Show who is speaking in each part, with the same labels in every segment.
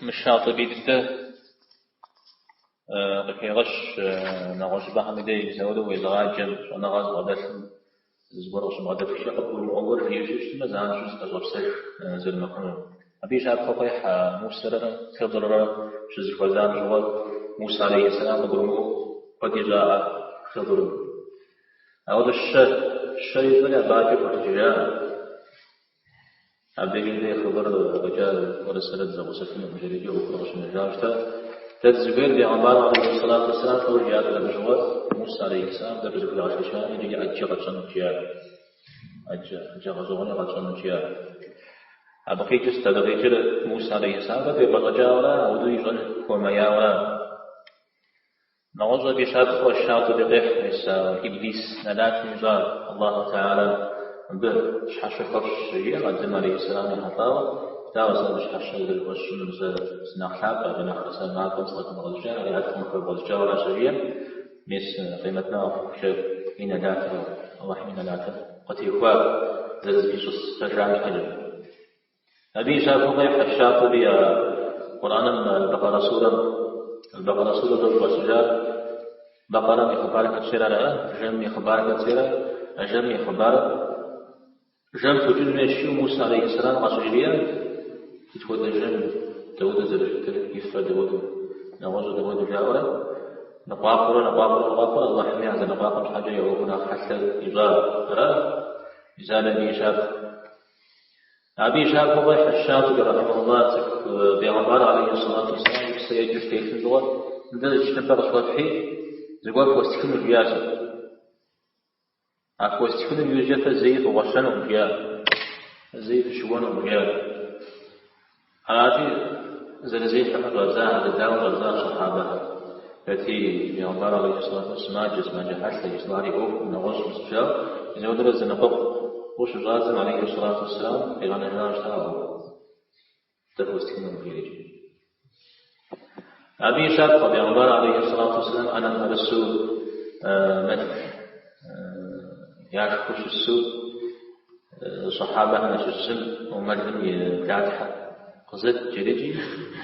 Speaker 1: Мы Шатӏибий дыдэ къыхегъэщ нэгъуэщӏыпӏэхэм и деж мис ауэдэу уезыгъаджэм, щӏэныгъэ зыбгъэдэлъым зыгуэр къыщыбгъэдэпхкӏэ къыбгурымыӏуэ гуэр жиӏэу щытмэ, занщӏэу зыпэщӏэпсэж зэрымыхъунур. Абы и щапхъэу къехь Мусэрэ Хъыдыррэ щызэхуэзам щыгъуэ Мусэ алейхи сэлам къыгурымыӏуэу куэд ищӏаӏэ Хъыдырым. Ауэдэу щэ, щэ ищӏэри абы адэкӏэ хуэлъэкӏыжакъым. Абдежым дей Хъыдыр афӏэкӏа уэрэ сэрэ дызэгъусэфынукъым, жери ӏуэхур къыщынэжауэ щыта. Дэ дызыхуейр бегъымбар алейхи сэлату уэсселам лӏо жиӏат абы щыгъуэ, Мусэ алейхи сэлам тӏэкӏу зыхуигъэшэчами, иджыри ӏэджэ къэтщӏэнут жиӏат. ӏэджэ, ӏэджэ гъэщӏэгъуэни къэтщӏэнут жиӏат. Абы къикӏыр сыт? Абы къикӏыр Мусэ алейхи сэлам тӏэкӏу епӏэщӏэкӏауэра, ауэдэу ищӏэн хуэмеяуэра? Нэгъуэщӏ абы и щапхъэу Шатӏибий къехь, мис а Иблис нэлатым ищӏар, Аллаху Тэхьэлэ мыбы щхьэщэ хуэфщӏ щыжиӏэм, Адэм алейхи сэлам ехьэлӏауэ, дауэ сэ абы щхьэщэ зэрыхуэсщӏынур, сэ сынэхъ лъапӏэ, абы нэхърэ сэ мафӏэм сыкъыхэбгъэщӏыкӏа, ари ӏэткъым къыхэбгъэщӏыкӏауэ ара щыжиӏэм, мис къемэт махуэхукӏэ и нэлатыр, Аллахьым и нэлатыр къытехуар зэрызыпищӏыс пэжам щхьэкӏэ. Абы и щапхъэу къехь Шатӏибий а Къурӏэным Аль-Бакъарэ сурэм, Аль-Бакъарэ сурэр щӏыфӏащыжар Бакъэрэм и хъыбар хэтщера, жэмым и хъыбар хэтщера, жэмым и хъыбар жэм фукӏын хуейщ жиӏэу Мусэ алейхи сэлам къащыжриӏэм, сыт хуэдэ жэм дауэдэу зэрыщытыр, и фэр дауэдэу, нэгъуэщӏыр дауэдэу жаӏэурэ, ныкъуакъуэурэ, ныкъуакъуэурэ, ныкъуакъуэурэ Аллахьми а зэныкъуакъуэм щхьэкӏэ я ӏуэхур нэхъ хьэлъэ ищӏа. Ара? Мис ар абы и щапхъэ. Абы и щапхъэу къехь Шатӏибий рахьимэхуллах цӏыху бегъымбар алейхи сэлату уэсселам и псэ еджэу щытелъым щыгъуэ, мыдэ зы тхылъымпӏэ къысхуэфхьи, зыгуэр фхуэстхыну жиӏащ. А фхуэстхынум иужькӏэ фэ зэи фыгъуэщэнукъым жиӏащ, зэи фыщыуэнукъым жиӏащ. Арати, зэрызехьэхэм щӏадза, зэдауэу щӏадза сэхьабэхэр. Хэти бегъымбар алейхи сэлату сымаджэ, сымаджэ хьэлъэ, ислъар и ӏуэхум, нэгъуэщӏ мыс жаӏэу, мис ауэдурэ зэныкъуэкъуу щыщӏадзэм алейхи сэлату уэсселам къигъэнэжауэ щыта а ӏуэхур. Дэ фхуэстхынукъым жиӏэри. Абы и щапхъэ бегъымбар алейхи сэлату уэсселам ӏэнэм пэрысу мэл яшхыу щысу Сахьабэхэм ящыщ зым мэлым и блатхьэр къызэт жиӏэри,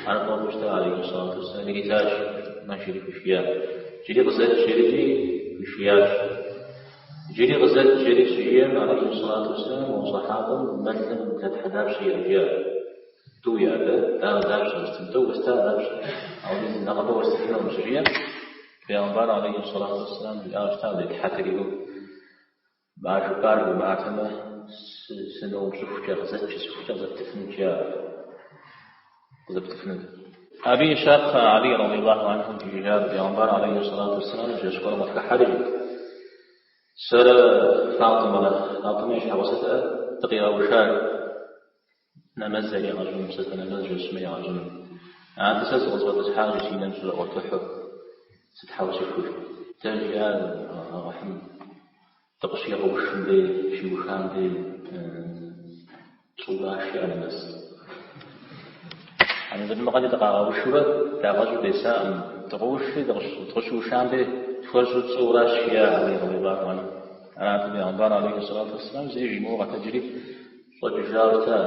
Speaker 1: ар фӏэфӏу щыта алейхи сэлату уэсселам иритащ, мэ жиӏэри хуишиящ. Иджыри къызэт жиӏэри хуишиящ. Иджыри къызэт жиӏэри щыжиӏэм алейхи сэлату уэсселам мо сахьабэм мэлым блатхьэ дапщэ иӏэ жиӏащ. Тӏу иӏэ, дауэ дапщэ уэстын, тӏу уэста дапщэ, ауэ нэхъыбэ уэстыфынукъым щыжиӏэм, бегъымбар алейхи сэлату уэсселам жиӏауэ щыта, тхьэ триӏуэу. А жыпӏар жумыӏатэмэ, сыноупщӏыхукӏэ, къызэт жысӏэхукӏэ къызэптыфынут, жиӏа, къызэптыфынут. Абы и щапхъэ Алий радиаллаху анхум жиӏэжар бегъымбар алейхи сэлату уэсселам жэщ гуэрым къытхыхьэри, сэрэ Фатимэрэ, Фатимэ и щхьэгъусэт, дыкъигъэушар. Нэмэз яригъэщӏыну, псапэ нэмэз жэщым яригъэщӏыну. Арати, сэ сыкъызэфӏэтӏысхьащ, си нэм щӏэӏуэтыхьу, сытхьэусыхыу. Дэ жиӏа Алыхьым дыкъыщигъэушым дей, щиухам дей тщӏыуращ жиӏа нэмэз. Зэман дыкъагъэушурэ дагъэщӏу десаӏым. Дыкъоушри, дыкъыщыушам дей тхуэщӏу тщӏыуращ жиӏа Алий радиаллаху анху. Арати, бегъымбар алейхи сэлату уэсселам зыри жимыӏэу къэтэджри, Щӏэкӏыжауэ щыта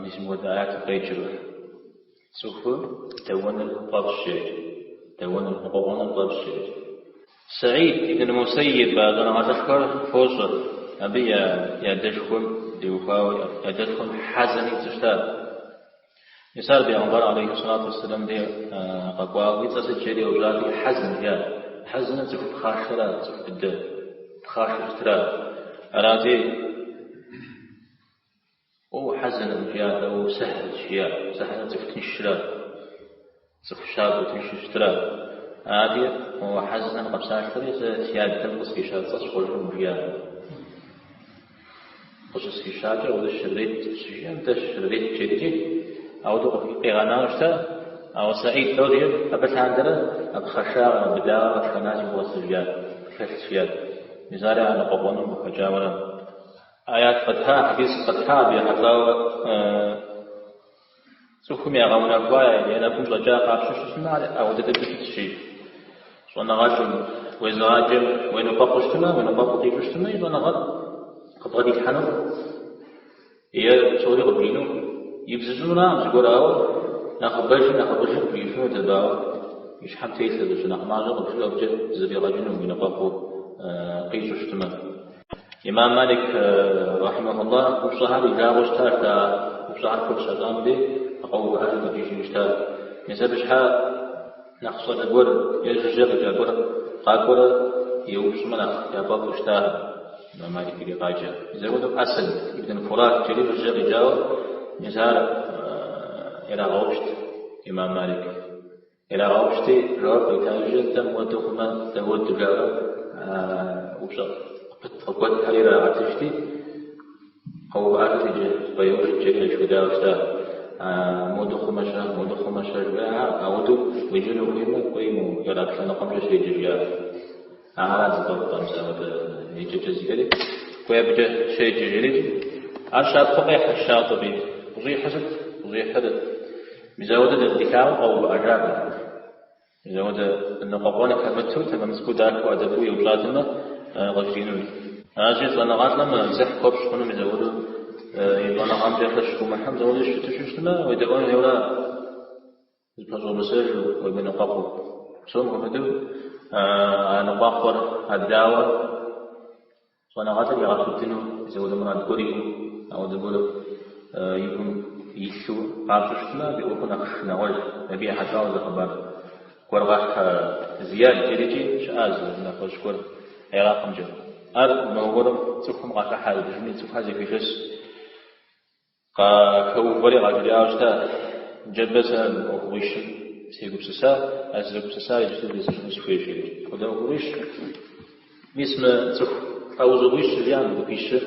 Speaker 1: мис мыпхуэдэ аятыр къеджэурэ. Цӏыхур дэуэныр фӏэфӏщ жери, дэуэныр, ныкъуэкъуэныр фӏэфӏщ жери. Саид ибн Мусэйиб а щӏэныгъэлӏышхуэр фощӏэ, абы и адэшхуэм теухуауэ, и адэшхуэм Хьэзэн и цӏэу щыта. Мис ар бегъымбар алейхи сэлату уэсселам дей къэкӏуауэ, уи цӏэр сыт жери еупщӏати, Хьэзн жиӏа. Хьэзыныр цӏыху пхъашэра, цӏыху быдэ пхъашэу щытра. Арати, уэ у-Хьэзэнкъым жиӏа, атӏэ уэ у-Сэхьлщ жиӏа. Сэхьлыр цӏыху тыншра, цӏыху щабэу тыншу щытра. Арати, уэ Хьэзэн къэпсалъэри, сэ си адэм къысфӏища цӏэр схъуэжынукъым жиӏа. Къыщысфӏищакӏэ, ауэдэу щрырет щыжиӏэм, дэ щрырет жерикӏи, ауэдэу къигъэнауэ щыта. Ауэ Саид лӏо жиӏэм, абы лъандэрэ а пхъашагъэр, а быдагъэр къытхэна си гугъэщ жиӏат, къытхэлъщ жиӏат. Мис ари а ныкъуэкъуэным къыхэкӏауэрэ. Аят къэтхьа, хьэдис къэтхьа абы ехьэлӏауэ цӏыхум ягъэунэхуа я нэгум щӏэкӏа къапщтэу щытмэ, ар ауэдэ дыдэу щытщи. Щӏэныгъэлӏым, уезыгъаджэм уеныкъуэкъуу щытмэ, уеныкъуэкъуу къикӏыу щытмэ, и щӏэныгъэр къыбгъэдилъхьэну е псори къыбжиӏэну. Ибзыщӏынуракъым зыгуэр, ауэ нэхъыбэжи нэхъыфӏыжи къыбжиӏэфынут абы, ауэ и щхьэм телъ абы, щынэхъ мащӏэ къыбжиӏэу абыкӏэ зэфӏигъэкӏыну уеныкъуэкъуу къищӏу щытмэ. Имам Малик рахьимэхуллах упщӏэхэр и жагъуэу щытащ, а упщӏэхэр куэд щащӏам дей къэувыӏэжу къикӏыжу щытащ. Мис абы щхьэ нэхъ щӏалэ гуэр е жыжьэ къикӏа гуэр къакӏуэрэ еупщӏмэ нэхъ яфӏэфӏу щытахэм Имам Малик иригъаджэ. Мис апхуэдэу Асад ибн Фурат жери жыжьэ къикӏауэ, мис ар ирагъэупщӏт Имам Малик. Ирагъэупщӏти, жэуап къита иужькӏэ, нтӏэ мыуэду хъумэ, дауэду жаӏэурэ упщӏэ къыпыт къыгуэтхэр ирагъэтыжти, къэувыӏэжыт иджы, бэяужыт жери къишхыдауэ щыта. Моду хъумэ-щэ, моду хъумэ-щэ жиӏа, ауэду уеджэну ухуеймэ, кӏуэи мо Ирак лъэныкъуэмкӏэ щеджэ жиӏа. Ахэрат зыфӏэфӏ мис ауэдэ еджэкӏэ зиӏэри, кӏуэи абыкӏэ щеджэ жери. Ар щапхъэу къехь Шатӏыби. Къыщӏихьыр сыт? Къыщӏихьыр мис ауэдэ дилъагъуу къэувыӏэжакъым. Мис ауэдэ ныкъуэкъуэн хэмыту, тэмэм цӏыкӏуу дахэу ӏэдэбу еупщӏатэмэ, къыжриӏэнут. Аращи, щӏэныгъэлӏым дзыхь хуэпщӏ хъуну мис ауэдэу и щӏэныгъэмкӏэ шэч хыумыхьэм мис ауэдэу щыту щытмэ, уедэӏуэн хуейуэра? Зыпэщӏэмысэжу, уемыныкъуэкъуу. Псом хуэмыдэу а ныкъуэкъуэр, а дауэр щӏэныгъэлӏыр игъэпудыну мис ауэдэ мурад гуэр иӏэу, ауэдэ гуэр и гум илъу къапщӏэу щытмэ, абы и ӏуэхур нэхъ шынагъуэж. Абы ехьэлӏауэ зы хъыбар гуэр къахь Зияд жерикӏи щыӏа зы унафэщӏ гуэр Иракымкӏэ. Ар мыгуэрым цӏыхум къахыхьа абдежми цӏыхухэр зэхуишэс. Къахэувэри къажриӏауэ щыта, Ныджэбэ сэ мы ӏуэхугъуищым сегупсыса, а сызэгупсысар иджыпсту вжесӏэжыну сыхуейщ, жери. Апхуэдэ ӏуэхугъуищ, мис мы цӏыху лӏэужьыгъуищ жиӏам гупищыр,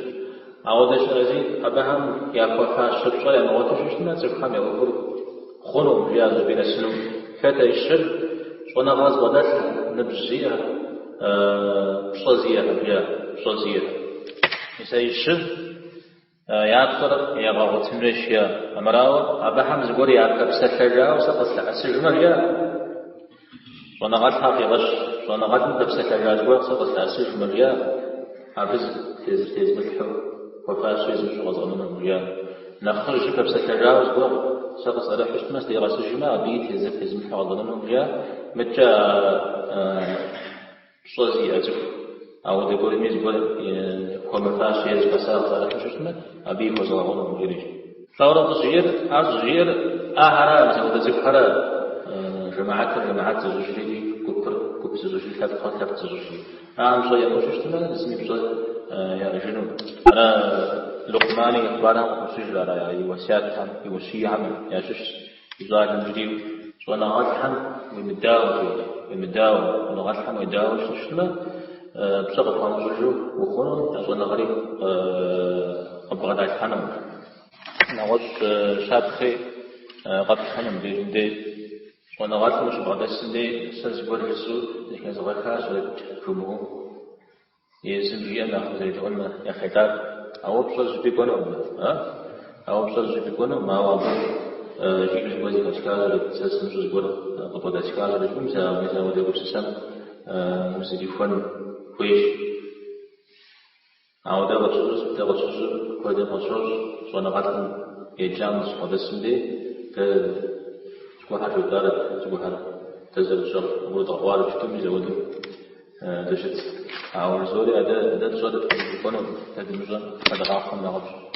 Speaker 1: ауэдэ щыӏэзи, абыхэм яхуэфащэ пщӏэ ямыгъуэту щытмэ, цӏыхухэм я ӏуэхур хъунукъым, жиӏа зыщӏыпӏи нэсыну. Хэт а щыр? Щӏэныгъэ зыбгъэдэлъ, ныбжь зиӏэ, пщӏэ зиӏэхэм, жиӏа, пщӏэ зиӏэхэм. Мис а щыр. Я пщӏэр егъэгъуэтын хуейщ, жиӏа. Армырауэ, абыхэм зыгуэр япэпсэлъэжауэ сэ къыслъэӏэсыжмэ, жиӏа. Щӏэныгъэлӏхэр къигъэщ, щӏэныгъэлӏым пэпсэлъэжа зыгуэр сэ къыслъэӏэсыжмэ, жиӏа. Абы тезыр тезмылъхьэу, хуэфащэ езмыщӏу къэзгъэнэнукъым, жиӏа. Нэхъыжьыр пэпсэлъэжауэ зыгуэр сэ къысӏэрыхьу щытмэ, сдигъэсыжмэ, абыи тезыр тезмылъхьэу къэзгъэнэнукъым, жиӏа. Мыдкӏэ Пщӏэ зиӏэ цӏыху, ауэдэ гуэрми зыгуэр хуэмыфащэ е зыхэса къысӏэрыхьэу щытмэ, абыи хуэзгъэгъунукъым, жери. Лӏэурэ къыщӏиӏэр, ар щӏыжиӏэр ахэра, мис апхуэдэ цӏыхухэрэ жэмыхьэтыр жэмыхьэт зыщӏыжри, гупыр гуп зыщӏыжри, лъэпкъыр лъэпкъ зыщӏыжри. Ахэм пщӏэ ямыӏэу щытмэ, зыми пщӏэ яӏэжынукъым. Ара Лукъмани и хъыбархэм къыхощыж, ара и уэсятхэм, и ущиехэм ящыщщ. И щӏалэм жриӏэу, щӏэныгъэлӏхэм уемыдауэ, жери, уемыдауэ, щӏэныгъэлӏхэм уедауэу щытмэ, пщӏэ къыпхуамыщӏыжу ухъуну, я щӏэныгъэри къыбгъэдалъхьэну. Нэгъуэщӏ щапхъи къэпхь хъуну мыбдежым дей, щӏэныгъэлӏым ущыбгъэдэсым дей сэ зыгуэр жысӏэу зэхэзгъэхащ жумыӏэу. Езым жиӏэм нэхъ узэредэӏуэнмэ ехьэлӏар. А упщӏэр зыщӏыпӏи кӏуэнукъым. А? А упщӏэр зыщӏыпӏи кӏуэнукъым, ауэ абы жиӏэу зыгуэр зэхэсхащ, сэ сымыщӏэу зыгуэр къыбгъэдэсхащ, жыпӏэу мис апхуэдэ гупсысэм узэрихуэн хуейщ. Ауэ дэ къытщыщӏыр, дэ къытщыщӏыр куэдым къытщощӏ, щӏэныгъэлӏым еджам дыщыбгъэдэсым дей, дэ зыгуэрхэр жытӏарэт, зыгуэрхэр дэ зэрытщӏэр къыгурыдгъэӏуарэт жытӏэу мис апхуэдэу дыщытщ. Ауэ жызори, а дэ тщӏэр кӏуэнукъым, дэ дымыщӏэм хэдгъахъуэм нэхъыфӏщ.